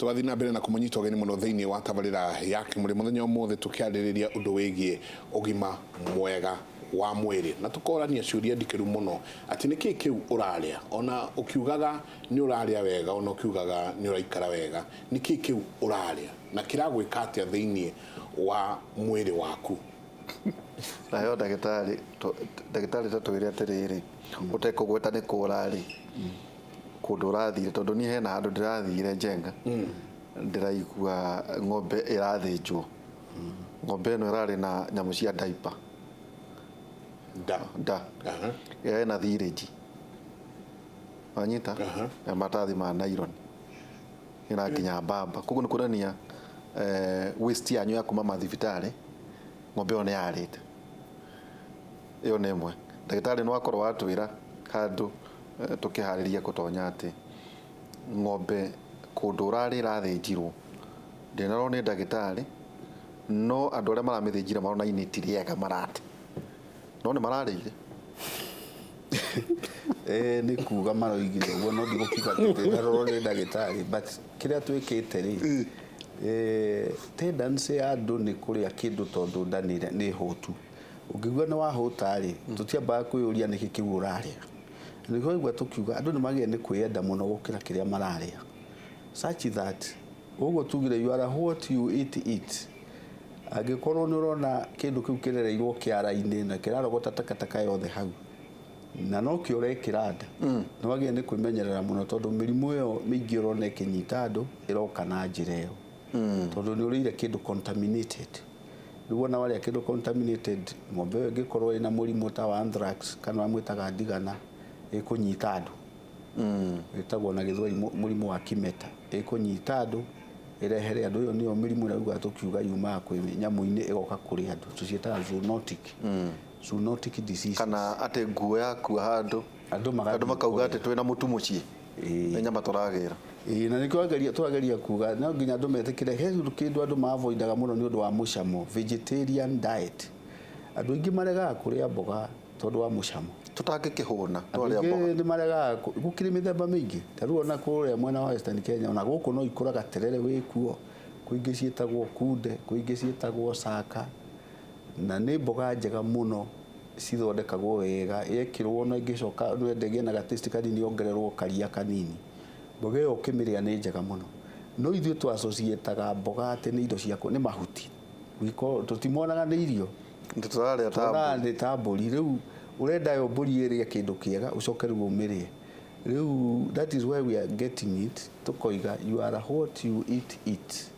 Tũgathiĩ na mbere na kũmũnyita ũgeni mũno thĩinĩ wa tabarĩra ya Kĩmũrĩ mũthenya ũmũthĩ, tũkĩarĩrĩria ũndũ wĩgiĩ ũgima mwega wa mwĩrĩ na tũkorania ciũria ndikĩru mũno atĩ nĩkĩ kĩu ũrarĩa, ona ũkiugaga nĩ ũrarĩa wega, ona ũkiugaga nĩ ũraikara wega, nĩkĩ kĩu ũrarĩa na kĩragwĩka atĩa thĩinĩ wa mwĩrĩ waku? Nayo ndagĩtarĩ, ndagĩtarĩ, ta twĩre atĩrĩrĩ, ũtekũgweta nĩ kũ ũrarĩ, kũndũ ũrathire, tondũ niĩ hena handũ ndĩrathire Njenga, ndĩraigua ng'ombe ĩrathĩnjwo. Ng'ombe ĩno ĩrarĩ na nyamũ cia diaper. Nda. Nda. Ĩrarĩ na thirĩnji, wanyita, na maratathi ma nylon, ĩna nginya mbamba. Koguo nĩ kuonania waste yanyu ya kuma mathibitarĩ, ng'ombe ĩyo nĩ yarĩte. Ĩyo nĩ ĩmwe. Ndagĩtarĩ, nĩ wakorwo watwĩra handũ tũkĩharĩria gũtonya atĩ ng'ombe kũndũ ũrarĩ ĩrathĩnjirwo, ndĩnarorwo nĩ ndagĩtarĩ, no andũ arĩa maramĩthĩnjire marona ini ti rĩega marate, no nĩ mararĩire. Nĩ kuga maroigire ũguo, no ndigũkiuga atĩ ndĩnarorwo nĩ ndagĩtarĩ, but kĩrĩa twĩkĩte rĩ, tendency ya andũ nĩ kũrĩa kĩndũ tondũ nda nĩ hũtu. Ũngĩigua nĩ wahũta rĩ, tũtiambaga kwĩyũria nĩkĩ kĩu ũrarĩa. Nĩkĩo waigua tũkiuga andũ nĩ magĩe nĩ kwĩyenda mũno gũkĩra kĩrĩa mararĩa, such that ũguo tugire, "You are what you eat." Eat, angĩkorwo nĩ ũrona kĩndũ kĩu kĩrereirwo kĩara-inĩ na kĩrarogota takataka yothe hau na nokĩo ũrekĩra nda, nĩ wagĩrĩire nĩ kwĩmenyerera mũno, tondũ mĩrimũ ĩyo mĩingĩ ũrona ĩkĩnyita andũ ĩroka na njĩra ĩyo, tondũ nĩ ũrĩire kĩndũ contaminated. Rĩu wona warĩa kĩndũ contaminated, ng'ombe ĩyo ĩngĩkorwo ĩna mũrimũ ta wa anthrax kana mwĩtaga ndigana, ĩkũnyita andũ, ĩtagwo na gĩthweri mũrimũ wa kimeta, ĩkũnyita andũ, ĩrehere andũ. Ĩyo nĩyo mĩrimũ ĩrĩa ugaga tũkiuga yumaga kwĩ nyamũ-inĩ ĩgoka kũrĩ andũ, tũciĩtaga zoonotic diseases. Kana atĩ nguo yakua handũ, andũ magathiĩ andũ makauga kũrĩa. Atĩ twĩna mũtu mũciĩ, nĩ nyama tũragĩra. Ĩĩ, na nĩkĩo twageria kuga no nginya andũ metĩkĩre he kĩndũ andũ maavoidaga mũno nĩ ũndũ wa mũcamo, vegetarian diet. Andũ aingĩ maregaga kũrĩa mboga tondũ wa mũcamo. Tũtangĩkĩhũna andũ twarĩa mboga. Aingĩ nĩ maregaga gũkĩrĩ mĩthemba mĩingĩ. Ta rĩu ona kũrĩa mwena wa Western Kenya, ona gũkũ no ikũraga terere wĩkuo, kwĩ ingĩ ciĩtagwo kunde, kwĩ ingĩ ciĩtagwo caka, na nĩ mboga njega mũno cithondekagwo wega, yekĩrwo na ĩngĩcoka wende ĩgĩe na ga taste kanini, yongererwo karia kanini, mboga ĩyo ũkĩmĩrĩa nĩ njega mũno. No ithuĩ tũ associataga mboga atĩ nĩ indo cia nĩ mahuti. Tũtimonaga nĩ irio. Nĩ tũrarĩa ta tuonaga mbũri. Nĩ ta mbũri. Rĩu ũrenda yo mbũri ĩrĩe kĩndũ kĩega, ũcoke rĩu ũmĩrĩe. Rĩu that is why we are getting it, tũkoiga, "You are what you eat." Eat,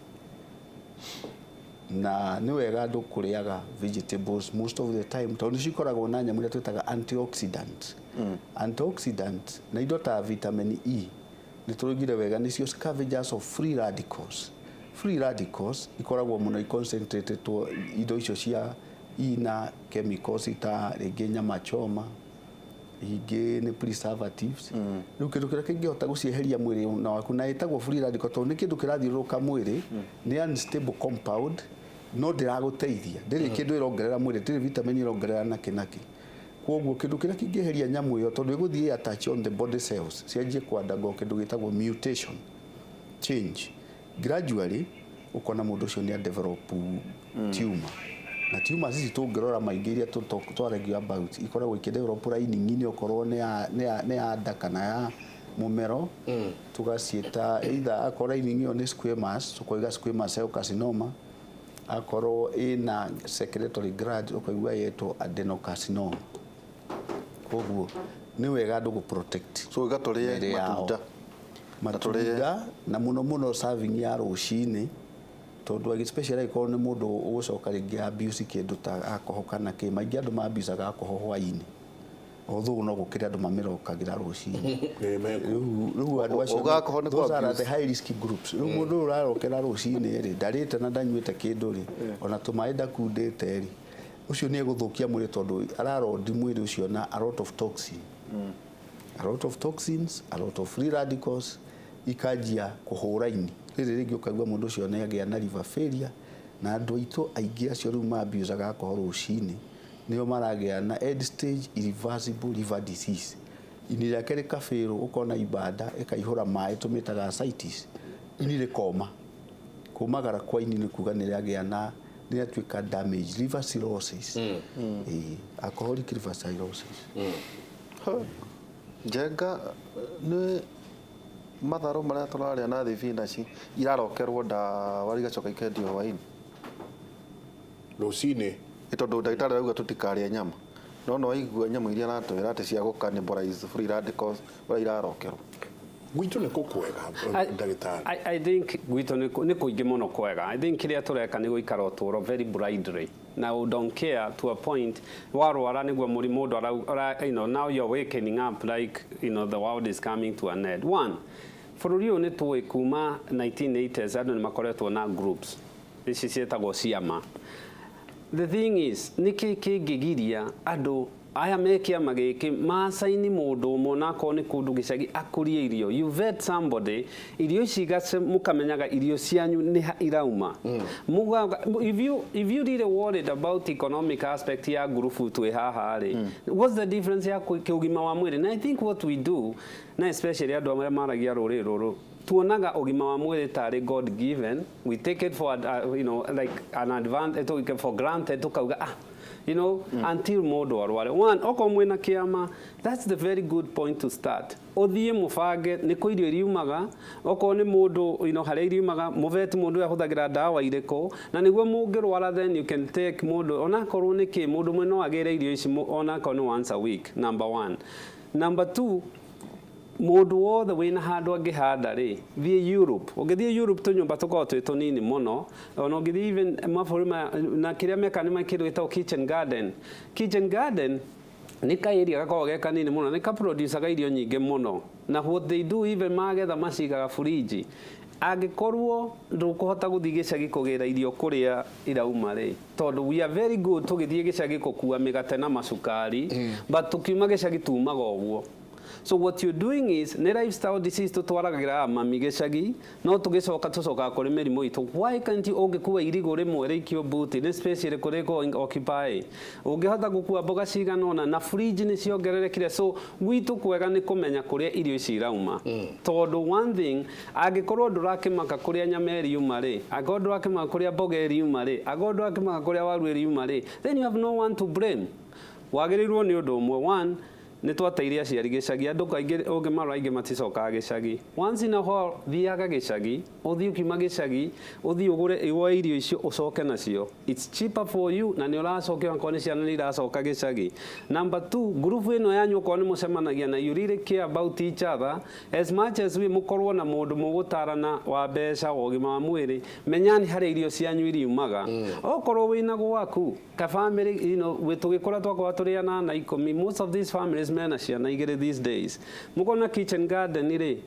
na nĩ wega andũ kũrĩaga vegetables most of the time, tondũ nĩ cikoragwo na nyamũ iria twĩtaga antioxidant. Antioxidant na indo ta vitamin E, nĩ tũroigire wega nĩcio scavengers of free radicals. Free radicals ikoragwo mũno iconcentratedwo indo icio cia ina chemicals ta rĩngĩ nyama choma, ingĩ nĩ preservatives. Rĩu kĩndũ kĩrĩa kĩngĩhota gũcieheria mwĩrĩ na waku na ĩtagwo free radical tondũ nĩ kĩndũ kĩrathiũrũrũka mwĩrĩ, nĩ unstable compound, no ndĩragũteithia, ndĩrĩ kĩndũ ĩrongerera mwĩrĩ, ndĩrĩ vitamin ĩrongerera nakĩ nakĩ. Koguo kĩndũ kĩrĩa kĩngĩeheria nyamũ ĩyo, tondũ ĩgũthiĩ attach on the body cells, cianjie kũ undergo kĩndũ gĩtagwo mutation, change gradually, ũkona mũndũ ũcio nĩ develop tumor. Na tumors ici tũngĩrora maingĩ iria twaragia about ikoragwo ikĩdevelop lining-inĩ, okorwo nĩ ya nda kana ya mũmero, tũgaciĩta either akorwo lining ĩyo nĩ squamous, tũkoiga squamous cell carcinoma, akorwo ĩna secretory gland, ũkaigua yetwo adenocarcinoma. Koguo nĩ wega andũ gũ protect So iga tũrĩe mĩĩrĩ yao. Matunda. Na tũrĩe- Matunda na mũno mũno serving ya rũcinĩ, tondũ especially angĩkorwo nĩ mũndũ ũgũcoka rĩngĩ abuse kĩndũ ta alcohol kana kĩ, maingĩ andũ mabicaga alcohol hwaĩ-inĩ, although no gũkĩrĩ andũ mamĩrokagĩra rũcinĩ. Rĩu andũ acio Uga alcohol nĩ those are kũ-abuse. the high risk groups. Rĩu mũndũ ũyũ ũrarokera rũcinĩ rĩ, ndarĩte na ndanyuĩte kĩndũ rĩ, ona tũmaĩ ndakundĩte rĩ, ũcio nĩ egũthũkia mwĩrĩ, tondũ ararondi mwĩrĩ ũcio na a lot of toxin, a lot of toxins, a lot of free radicals, ikanjia kũhũra ini rĩrĩ rĩngĩ, ũkaigua mũndũ ũcio nĩ agĩa na liver failure. Na andũ aitũ aingĩ acio rĩu mabiucaga alcohol rũcinĩ nĩo maragĩa na end stage irreversible liver disease. Ini rĩake rĩkabĩrwo, ũkona ibanda ĩkaihũra maĩ, tũmĩtaga ascites. Ini rĩkoma. Kũmagara kwa ini nĩ kuga nĩ rĩagĩa na nĩ rĩatuĩka damage, liver cirrhosis. Ĩĩ, alcoholic liver cirrhosis. Njenga, nĩ matharũ marĩa tũrarĩa na thibinaci irarokerwo ndawa igacoka ikendio hwainĩ. Rũcinĩ. Nĩ tondũ ndagĩtarĩ arauga tũtikarĩe nyama, no no waigua nyamũ iria aratwĩra atĩ cia gũ cannibalize bũrũri irandĩkwo ũrĩa irarokerwo. Gwitũ nĩ kũ kwega, ndagĩtarĩ? I think gwitũ nĩ kũingĩ mũno kwega. I think kĩrĩa tũreka nĩ gũikara ũtũũro very blindly na we don't care to a point warwara nĩguo mũrimũ mũndũ now you're waking up like the world is coming to an end. One, bũrũri ũyũ nĩ tũĩ kuma 1980s andũ nĩ makoretwo na groups ici ciĩtagwo ciama. The thing is, nĩkĩ kĩngĩgiria andũ aya me kĩama gĩkĩ macaini mũndũ ũmwe, onakorwo nĩ kũndũ gĩcagi, akũrie irio? You vet somebody, irio ici mũkamenyaga irio cianyu nĩ ha irauma. If you really worried about economic aspect ya ngurubu twĩ haha rĩ, what's the difference ya kĩũgima wa mwĩrĩ? Na I think what we do, na especially andũ arĩa maragia rũrĩrĩ rũrũ, tuonaga ũgima wa mwĩrĩ tarĩ God given. We take it for like an advantage, for granted, tukauga until mũndũ arware. One, okorwo mwĩna kĩama, that's the very good point to start. Ũthiĩ mũbange nĩ kũ irio iriumaga, okorwo nĩ mũndũ harĩa iriumaga, mũveti mũndũ ũyũ ahũthagĩra ndawa irĩkũ, na nĩguo mũngĩrwara then you can take mũndũ onakorwo nĩ kĩ mũndũ ũmwe no agĩre irio ici onakorwo nĩ once a week, number one. Number two, mũndũ wothe wĩna handũ angĩhanda rĩ, thiĩ Europe. Ũngĩthiĩ Europe, tũnyũmba tũkoragwo twĩ tũnini mũno. Ona ũngĩthiĩ even mabũrũri maya na kĩrĩa meka nĩ kĩndũ gĩtagwo kitchen garden. Kitchen garden nĩ ka area gakoragwo ge kanini mũno, nĩ kaproducaga irio nyingĩ mũno. Na what they do, even magetha macigaga fridge. Angĩkorwo ndũkũhota gũthiĩ gĩcagi kũgĩra irio kũrĩa irauma rĩ, tondũ we are very good tũgĩthiĩ gĩcagi gũkua mĩgate na macukari, but tũkiuma gĩcagi tumaga ũguo. So what you're doing is nĩ lifestyle disease tũtwaragĩra mami gĩcagi, no tũgĩcoka tũcokaga kũrĩ mĩrimũ itũ. Why can't you, ũngĩkua irigũ rĩmwe rĩikio buti, nĩ space ĩrĩkũ rĩkũ occupy? Ũngĩhota gũkua mboga cigana ũna, na fridge nĩ ciongererekire. So gwitũ kwega nĩ kũmenya kũrĩa irio ici irauma, tondũ one thing, angĩkorwo ndũrakĩmaka kũrĩa nyama ĩriuma rĩ, angĩkorwo ndũrakĩmaka kũrĩa mboga ĩriuma rĩ, angĩkorwo ndũrakĩmaka kũrĩa waru ĩriuma rĩ, then you have no one to blame. Wagĩrĩirwo nĩ ũndũ ũmwe. One, nĩ twateire aciari gĩcagi. Andũ kaingĩ ũngĩmarora aingĩ maticokaga gĩcagi. Once in a while thiaga gĩcagi, ũthiĩ ũkiuma gĩcagi, ũthiĩ ũgũre, woe irio icio ũcoke nacio. It's cheaper for you na nĩ ũracokia onakorwo nĩ ciana nĩ iracoka gĩcagi. Number two, ngurubu ĩno yanyu, okorwo nĩ mũcemanagia na you really care about each other as much as we mũkorwo na mũndũ mũgũtarana wa mbeca wa ũgima wa mwĩrĩ, menyani harĩa irio cianyu iriumaga. Okorwo wĩna gwaku ka family, tũgĩkũra twakorwo tũrĩ anana 10. Most of these families mena ciana igĩrĩ these days. Mũkorwo na kitchen garden rĩ,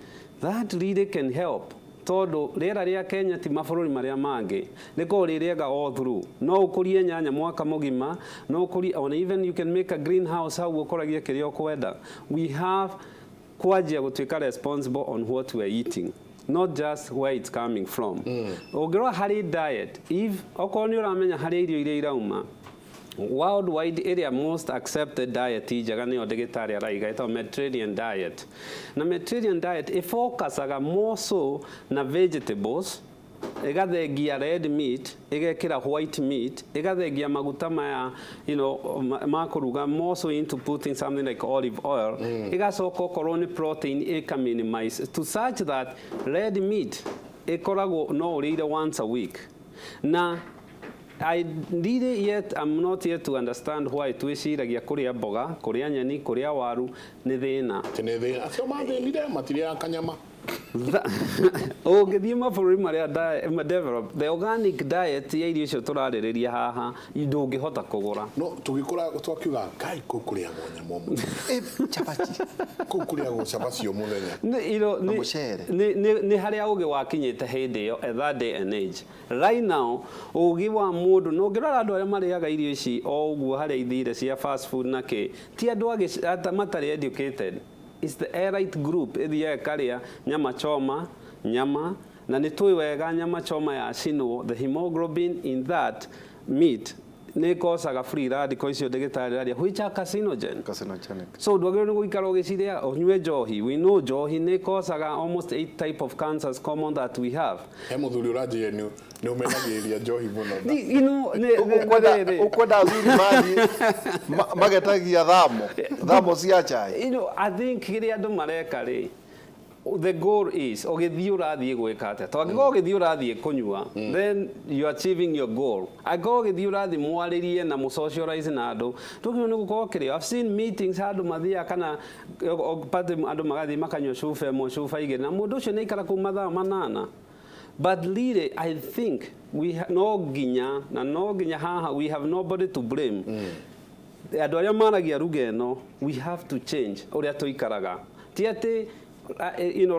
that really can help, tondũ rĩera rĩa Kenya ti mabũrũri marĩa mangĩ, rĩkoragwo rĩ rĩega all through. No ũkũrie nyanya mwaka mũgima, no ũkũrie ona even you can make a greenhouse hau ũkũragie kĩrĩa ũkwenda. We have kwanjia gũtuĩka responsible on what we are eating, not just where it's coming from. Ũngĩrora harĩ diet, if okorwo nĩ ũramenya harĩa irio iria irauma, worldwide ĩrĩa most accepted diet njega nĩyo ndagĩtarĩ araiga ĩtagwo Mediterranean diet. Na Mediterranean diet ĩfocusaga more so na vegetables, ĩgathengia red meat, ĩgekĩra white meat, ĩgathengia maguta maya ma kũruga, more so into putting something like olive oil. Ĩgacoka okorwo nĩ protein ĩka minimize to such that red meat ĩkoragwo no ũrĩire once a week. Na I really yet I'm not yet to understand why twĩciragia kũrĩa mboga, kũrĩa nyeni, kũrĩa waru nĩ thĩna. Atĩ nĩ thĩna, acio mathĩnire matirĩaga kanyama. Ũngĩthiĩ mabũrũri marĩa develop, the organic diet ya irio icio tũrarĩrĩria haha ndũngĩhota kũgũra. No tũgĩkũra twakiuga ngai kũu kũrĩagwo nyama o mũthenya. Cabaci. Kũu kũrĩagwo cabaci o mũthenya. Na mũcere. Nĩ harĩa ũgĩ wakinyĩte hĩndĩ ĩyo, at that day and age. Right now ũgĩ wa mũndũ no ũngĩrora andũ arĩa marĩaga irio ici o ũguo harĩa ithire cia fast food na kĩ, ti andũ matarĩ educated. It's the elite group ĩthiaga ĩkarĩa nyama choma, nyama na nĩ tũĩ wega nyama choma yacinwo, the hemoglobin in that meat Nĩ ĩkocaga free radical icio ndagĩtarĩ aria, which are carcinogen. Carcinogenic. So ndwagĩrĩirwo nĩ gũikara ũgĩcirĩa. Ũnyue njohi, we know njohi nĩ ĩkocaga almost eight type of cancers common that we have. He mũthuri ũranjĩire nĩ ũmenagĩrĩria njohi mũno. You know, Ukwenda athuri mathiĩ magetagia thamo cia chai. I think kĩrĩa andũ mareka rĩ, the goal is ũgĩthiĩ ũrathiĩ gwĩka atĩa? To angĩkorwo ũgĩthiĩ ũrathiĩ kũnyua, then you are achieving your goal. Angĩkorwo ũgĩthiĩ ũrathiĩ mwarĩrie na mũsocialize na andũ, ndũgĩrĩirwo nĩ gũkorwo kĩrĩo. I've seen meetings handũ mathiaga kana party, andũ magathiĩ makanyua cuba ĩmwe, cuba igĩrĩ, na mũndũ ũcio nĩ aikara kũu mathaa 8. But really, I think we no nginya na no nginya haha we have nobody to blame. Andũ arĩa maragia ruga ĩno, we have to change ũrĩa tũikaraga. Ti atĩ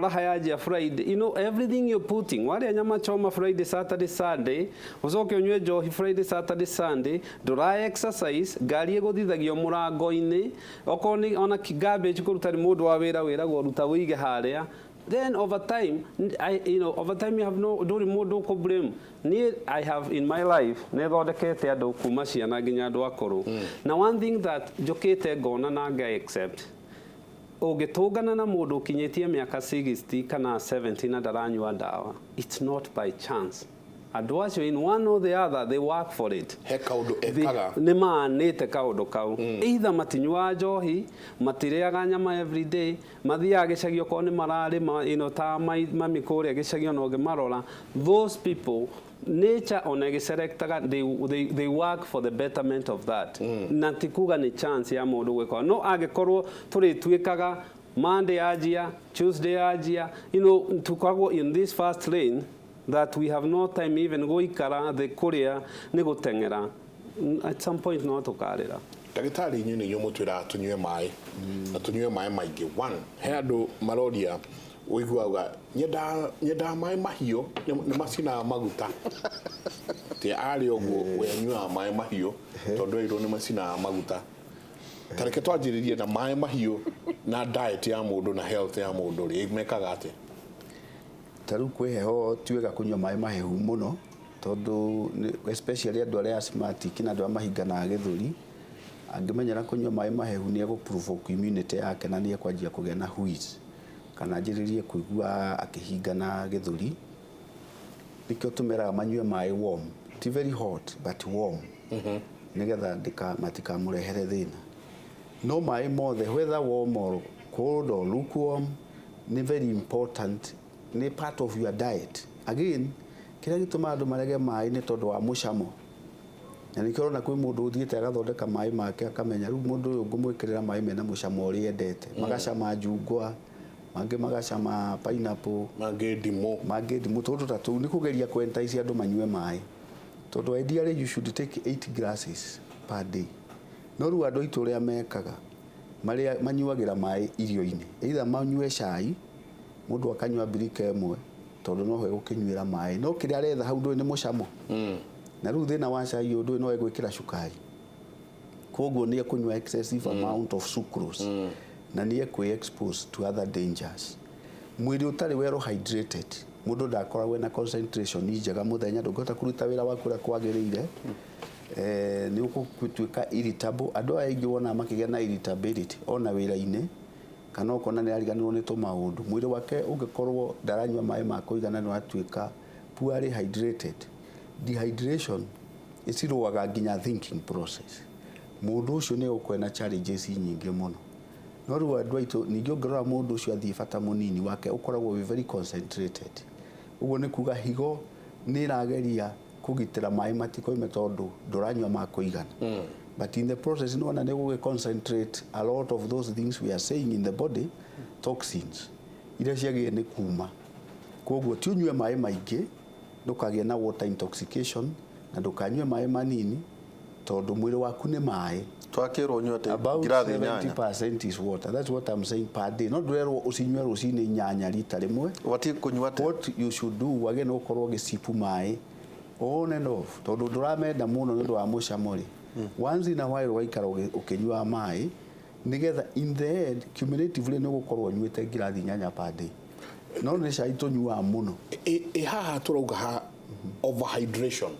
raha yanjia Friday, everything you're putting, warĩa nyama choma Friday, Saturday, Sunday, ũcoke ũnyue njohi Friday, Saturday, Sunday, ndũra exercise, ngari ĩgũthithagio mũrango-inĩ, okorwo nĩ ona garbage kũruta nĩ mũndũ wa wĩra wĩragwo ruta wĩige harĩa. Then over time, over time you have no, ndũrĩ mũndũ ũkũ blame. Niĩ I have in my life nĩ thondekete andũ kuma ciana nginya andũ akũrũ. Na one thing that njũkĩte ngona na nga accept, ũngĩtũngana na mũndũ ũkinyĩtie mĩaka 60 kana 70 na ndaranyua ndawa, it's not by chance. Andũ acio in one or the other, they work for it. He kaũndũ ekaga. Nĩ maanĩte kaũndũ kau. Either matinyuaga njohi, matirĩaga nyama every day, mathiaga gĩcagi okorwo nĩ mararĩma ta mami kũrĩa gĩcagi ona ũngĩmarora, those people, nature ona ĩgĩselectaga, they work for the betterment of that. Na ti kuga nĩ chance ya mũndũ gwĩka, no angĩkorwo tũrĩtuĩkaga Monday yanjia, Tuesday yanjia, tukoragwo in this fast lane that we have no time even gũikara thĩ kũrĩa nĩ gũteng'era. At some point no tũkarĩra. Ndagĩtarĩ, inyuĩ nĩ inyuĩ mũtwĩraga tũnyue maĩ na tũnyue maĩ maingĩ. One, he andũ maroria, ũiguaga nyendaga maĩ mahiũ nĩ macinaga maguta. Ti arĩ ũguo we anyuaga maĩ mahiũ tondũ erirwo nĩ macinaga maguta. Ta reke twanjĩrĩrie na maĩ mahiũ na diet ya mũndũ na health ya mũndũ rĩ, mekaga atĩa? Ta rĩu kwĩ heho, ti wega kũnyua maĩ mahehu mũno, tondũ especially andũ arĩa asthmatic na andũ arĩa mahinganaga gĩthũri, angĩmenyera kũnyua maĩ mahehu nĩ egũ provoke immunity yake na nĩ ekwanjia kũgĩa na wheeze kana anjĩrĩrie kũigua akĩhingana gĩthũri. Nĩkĩo tũmeraga manyue maĩ warm, ti very hot but warm, nĩgetha matikamũrehere thĩna. No maĩ mothe, whether warm or cold or lukewarm, nĩ very important, nĩ part of your diet. Again, kĩrĩa gĩtũmaga andũ marege maĩ nĩ tondũ wa mũcamo, na nĩkĩo ũrona kwĩ mũndũ ũthiĩte agathondeka maĩ make, akamenya rĩu mũndũ ũyũ ngũmwĩkĩrĩra maĩ mena mũcamo ũrĩa endete. Magacama njungwa, mangĩ magacama pineapple, mangĩ ndimũ, mangĩ ndimũ. Tũndũ ta tũu nĩ kũgeria kũ-entice andũ manyue maĩ, tondũ ideally you should take 8 glasses per day. No rĩu andũ aitũ ũrĩa mekaga, marĩa manyuagĩra maĩ irio-inĩ, either manyue cai, mũndũ akanyua mbirika ĩmwe tondũ no egũkĩnyuĩra maĩ, no kĩrĩa aretha hau ndũĩ nĩ mũcamo. Na rĩu thĩna wa cai ũyũ, ndũĩ no egwĩkĩra cukari, koguo nĩ ekũnyua excessive amount of sucrose na nĩ ekwĩ expose to other dangers. Mwĩrĩ ũtarĩ well hydrated, mũndũ ndakoragwo na concentration njega mũthenya, ndũngĩhota kũruta wĩra waku ũrĩa kwagĩrĩire. Nĩ ũgũtuĩka irritable. Andũ aya aingĩ wonaga makĩgĩa na irritability ona wĩra-inĩ, kana ũkona nĩ ariganĩrwo nĩ tũmaũndũ. Mwĩrĩ wake ũngĩkorwo ndaranyua maĩ ma kũigana, nĩ watuĩka poorly hydrated. Dehydration ĩcirũaga nginya thinking process. Mũndũ ũcio nĩ egũkorwo na challenges nyingĩ mũno. No rĩu andũ aitũ ningĩ, ũngĩrora mũndũ ũcio athiĩ bata mũnini wake ũkoragwo wĩ very concentrated. Ũguo nĩ kuga higo nĩ ĩrageria kũgitĩra maĩ matikoime tondũ ndũranyua ma kũigana, but in the process nĩwona nĩ gũgĩ concentrate a lot of those things we are saying in the body, toxins iria ciagĩrĩire nĩ kuma. Koguo ti ũnyue maĩ maingĩ ndũkagĩe na water intoxication, na ndũkanyue maĩ manini tondũ mwĩrĩ waku nĩ maĩ. Twakĩrwo ũnyue atĩ About ngirathi 8. 70% is water. That's what I'm saying, per day. No ndũrerwo ũcinyue rũcinĩ 8 rita rĩmwe. Ũbatiĩ kũnyua atĩa? What you should do, wagĩrĩirwo nĩ gũkorwo ũgĩcipu maĩ on and off, tondũ ndũramenda mũno nĩ ũndũ wa mũcamo rĩ, once in a while ũgaikara ũkĩnyuaga maĩ, nĩgetha in the end cumulatively nĩ ũgũkorwo ũnyuĩte ngirathi 8 per day. No nĩ cai tũnyuaga mũno. Ĩ haha tũrauga ha overhydration.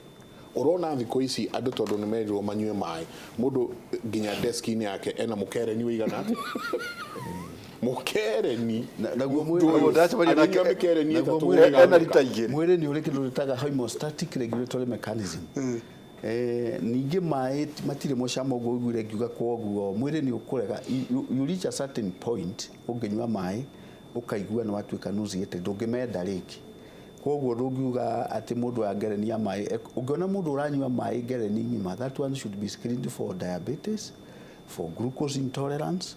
Ũrona thikũ ici andũ tondũ nĩ merirwo manyue maĩ, mũndũ nginya deski-inĩ yake ena mũkereni ũigana atĩa, mũkereni. Naguo Mũndũ ũyũ Ndacemania nake- akĩnyua mĩkereni naguo 3 mwĩrĩ- Ena rita 2. Mwĩrĩ nĩ ũrĩ kĩndũ gĩtaga homeostatic regulatory mechanism. Ningĩ maĩ matirĩ mũcamo ũguo ũiguire ngiuga, kwoguo mwĩrĩ nĩ ũkũrega. You reach a certain point ũngĩnyua maĩ ũkaigua nĩ watuĩka nauseated, ndũngĩmenda rĩngĩ. Kwoguo ndũngiuga atĩ mũndũ wa ngereni ya maĩ, ũngĩona mũndũ ũranyua maĩ ngereni ng'ima, that one should be screened for diabetes, for glucose intolerance,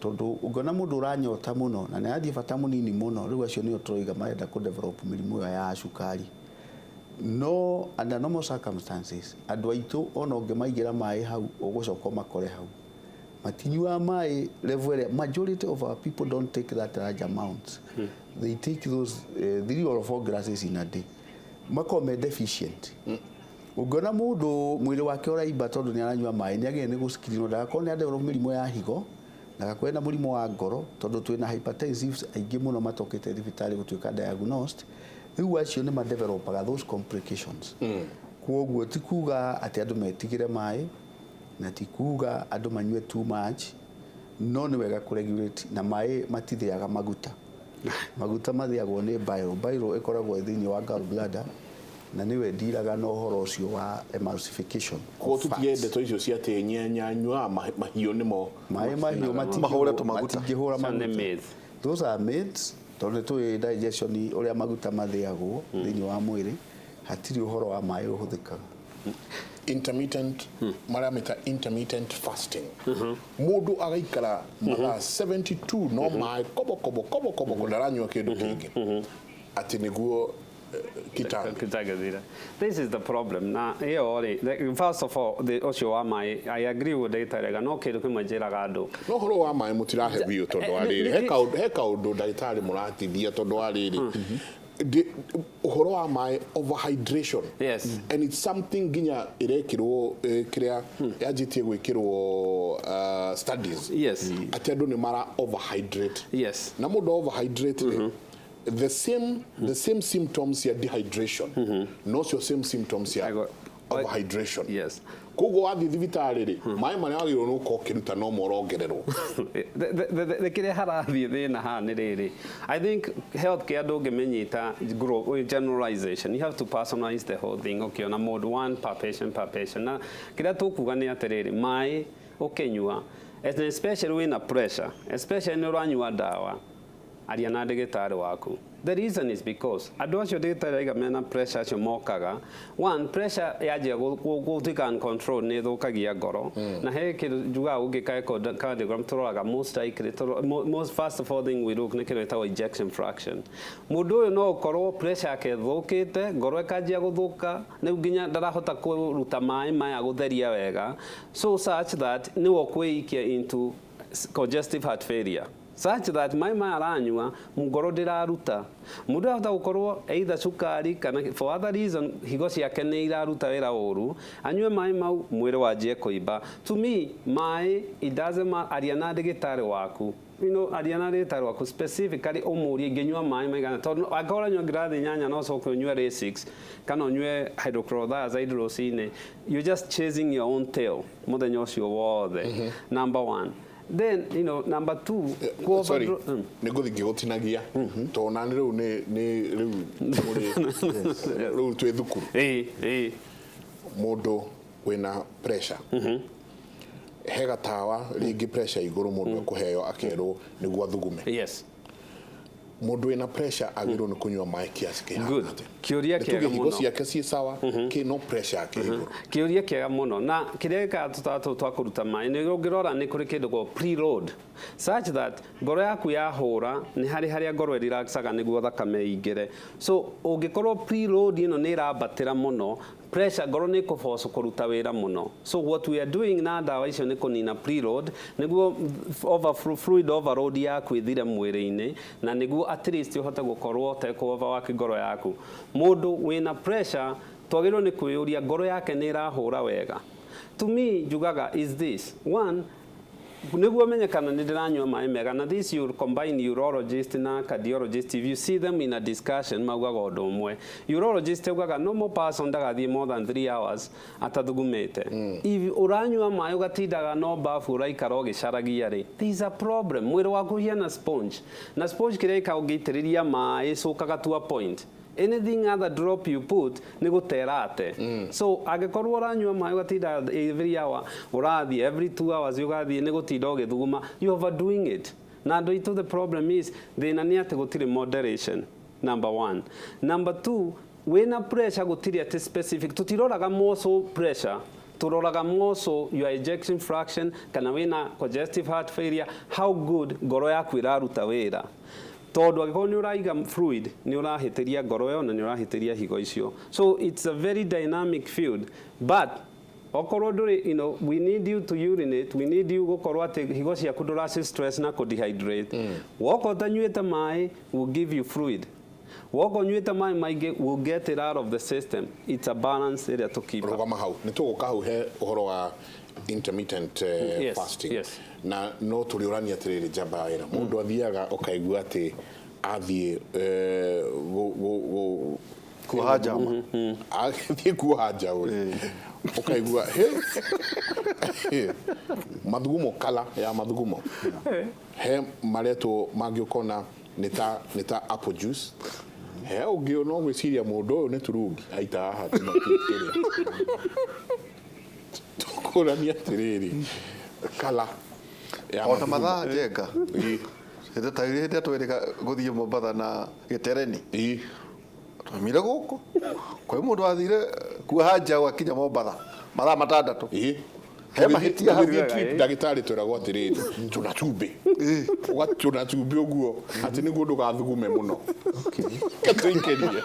tondũ ũngĩona mũndũ ũranyota mũno na nĩ arathiĩ bata mũnini mũno, rĩu acio nĩo tũroiga marenda kũ develop mĩrimũ ĩyo ya cukari. No under normal circumstances, andũ aitũ ona ũngĩmaigĩra maĩ hau, ũgũcoka ũmakore hau matinyuaga maĩ level ĩrĩa. Majority of our people don't take that large amounts. They take those 3 or 4 glasses in a day, makorwo me deficient. Ũngĩona mũndũ mwĩrĩ wake ũraimba tondũ nĩ aranyua maĩ, nĩ agĩrĩire nĩ gũscreenwo ndagakorwo nĩ adevelop mĩrimũ ya higo, ndagakorwo na mũrimũ wa ngoro, tondũ twĩna hypertensives aingĩ mũno matokĩte thibitarĩ gũtuĩka diagnosed. Rĩu acio nĩ madevelopaga those complications. Kwoguo ti kuga atĩ andũ metigĩre maĩ, na ti kuga andũ manyue too much, no nĩ wega kũregulate. Na maĩ matithĩaga maguta, maguta mathĩagwo nĩ bile. Bile ĩkoragwo thĩinĩ wa gallbladder na nĩwe ndiraga na ũhoro ũcio wa emulsification Koguo of fats. Tũtige ndeto icio cia atĩ nyanyuaga mahiũ nĩmo. Maĩ mahiũ. Mahũre tũmaguta. Matingĩhũra Icio nĩ maguta. myth. Those are myths, tondũ nĩ tũĩ digestion ũrĩa maguta mathĩagwo thĩinĩ wa mwĩrĩ, hatirĩ ũhoro wa maĩ ũhũthĩkaga. Intermittent, marĩa meta intermittent fasting, mũndũ agaikara mathaa 72 no maĩ kobo kobo kobo kobo, ndaranyua kĩndũ kĩngĩ, atĩ nĩguo kitambi. Kitagethira. This is the problem. Na ĩyo rĩ, first of all, the ũcio wa maĩ, I agree with ndagĩtarĩ, no kĩndũ kĩmwe njĩraga andũ. No ũhoro wa maĩ mũtirahe biũ tondũ wa rĩrĩ, he kaũndũ ndagĩtarĩ mũratithia, tondũ wa rĩrĩ, ũhoro wa maĩ, overhydration. And it's something nginya ĩrekĩrwo kĩrĩa yanjĩtie gwĩkĩrwo studies atĩ andũ nĩ mara overhydrate. Na mũndũ overhydrate rĩ, the same symptoms ya dehydration no cio same symptoms ya overhydration. Koguo wathiĩ thibitarĩ rĩ, maĩ marĩa wagĩrĩirwo nĩ gũkorwo ũkĩruta no morongererwo. Kĩrĩa harathiĩ thĩna haha nĩ rĩrĩ, I think healthcare ndũngĩmĩnyita generalization. You have to personalize the whole thing, ũkĩona mũndũ one per patient per patient. Na kĩrĩa tũkuga nĩ atĩrĩrĩ, maĩ ũkĩnyua, and especially wĩna pressure, especially nĩ ũranyua ndawa, aria na ndagĩtarĩ waku. The reason is because andũ acio ndagĩtarĩ aiga mena pressure acio mokaga, one, pressure yanjia gũtuĩka uncontrolled nĩ ĩthũkagia ngoro. Na he kĩndũ njugaga, ũngĩka echocardiogram tũroraga most likely most, first of all thing we look nĩ kĩndũ gĩtagwo ejection fraction. Mũndũ ũyũ no ũkorwo pressure yake ĩthũkĩte, ngoro ĩkanjia gũthũka, rĩu nginya ndarahota kũruta maĩ maya gũtheria wega, so such that nĩwe ũkwĩikia into congestive heart failure, such that maĩ maya aranyua ngoro ndĩraruta. Mũndũ ahota gũkorwo either cukari kana for other reason higo ciake nĩ iraruta wĩra ũru, anyue maĩ mau mwĩrĩ wanjie kũimba. To me, maĩ, it doesn't matter, aria na ndagĩtarĩ waku, aria na ndagĩtarĩ waku specifically, ũmũrie ingĩnyua maĩ maigana, tondũ angĩkorwo ũranyua ngirathi 8 no ũcoke ũnyue Lasix kana ũnyue hydrochlorothiazide rũcinĩ, you're just chasing your own tail mũthenya ũcio wothe, number one. Then number two, Sorry, nĩ ngũthiĩ ngĩgũtinagia tondũ nani rĩu nĩ rĩu mũrĩ rĩu twĩ thukuru. Ĩĩ ĩĩ. Mũndũ wĩna pressure, he gatawa rĩngĩ pressure igũrũ, mũndũ ekũheo akerwo nĩguo athugume. Mũndũ wĩna pressure agĩrĩirwo nĩ kũnyua maĩ kiasi kĩhana Good. atĩa? Kĩũria Nĩ kĩega tuge higo mũno. ciake ciĩ sawa kĩ, no pressure yake igũrũ. Kĩũria kĩega mũno. Na kĩrĩa gĩkaga tũtatũ twa kũruta maĩ nĩ ũngĩrora nĩ kũrĩ kĩndũ called preload, such that ngoro yaku yahũra nĩ harĩ harĩa ngoro ĩrelaxaga nĩguo thakame ĩingĩre. So ũngĩkorwo preload ĩno nĩ ĩrambatĩra mũno, pressure, ngoro nĩ ĩkũboco kũruta wĩra mũno. So what we are doing na ndawa icio nĩ kũnina preload nĩguo over fluid overload yaku ĩthire mwĩrĩ-inĩ, na nĩguo at least ũhote gũkorwo ũtekũ overwork ngoro yaku. Mũndũ wĩna pressure twagĩrĩirwo nĩ kwĩyũria ngoro yake nĩ ĩrahũra wega. To me, njugaga is this one, Nĩguo menye kana nĩ ndĩranyua maĩ mega, na this you combine urologist na cardiologist. If you see them in a discussion, maugaga ũndũ ũmwe. Urologist augaga normal person ndagathiĩ more than 3 hours atathugumĩte. If ũranyua maĩ ũgatindaga no bafu ũraikara ũgĩcaragia rĩ, there is a problem. Mwĩrĩ waku ũhiana sponge, na sponge kĩrĩa ĩka ũngĩitĩrĩria maĩ ĩcũkaga to a point. Anything other drop you put nĩ gũterate. So angĩkorwo ũranyua maĩ ũgatinda every hour ũrathiĩ, every 2 hours ũgathiĩ, nĩ gũtinda ũgĩthuguma, you overdoing it. Na andũ aitũ, the problem is, thĩna nĩ atĩ gũtirĩ moderation, number one. Number two, wĩna pressure, gũtirĩ atĩ specific, tũtiroraga muscle pressure, turoraga more your ejection fraction, kana wĩna congestive heart failure, how good ngoro yaku ĩraruta wĩra, tondũ angĩkorwo nĩ ũraiga fluid, nĩ ũrahĩtĩria ngoro ĩyo na nĩ ũrahĩtĩria higo icio. So it's a very dynamic field, but okorwo ndũrĩ, we need you to urinate, we need you gũkorwo atĩ higo ciaku ndũraci stress na kũdehydrate. Woka ũtanyuĩte maĩ, will give you fluid. Woka ũnyuĩte maĩ maingĩ, will get it out of the system. It's a balance ĩrĩa tũ keep up. Rũgama hau, nĩ tũgũka hau he ũhoro wa intermittent fasting. Na no tũrĩũrania atĩrĩrĩ, njamba ya wĩra, mũndũ athiaga ũkaigua atĩ athiĩ Kuoha njama. Athiĩ kuoha njaũ rĩ, ũkaigua he mathugumo, kala ya mathugumo, he maretwo mangĩ, ũkona nĩ ta apple juice, he ũngĩ no gwĩciria mũndũ ũyũ nĩ turungi aita haha kĩrĩa. Tũkũrania atĩrĩrĩ, kala ya Ona mathugumo. Mathaa njenga hĩndĩ ta hĩndĩ ĩrĩa twerĩga gũthiĩ Mombatha na gĩtereni, twaumire gũkũ, kwĩ mũndũ wathire kuoha njaũ akinya Mombatha mathaa 6. He mahĩtia hau. Tũgĩthiĩ trip, ndagĩtarĩ twĩragwo atĩrĩrĩ, cũna cumbĩ, ũgacũna cumbĩ ũguo atĩ nĩguo ndũgathugume mũno. Tũikĩrie.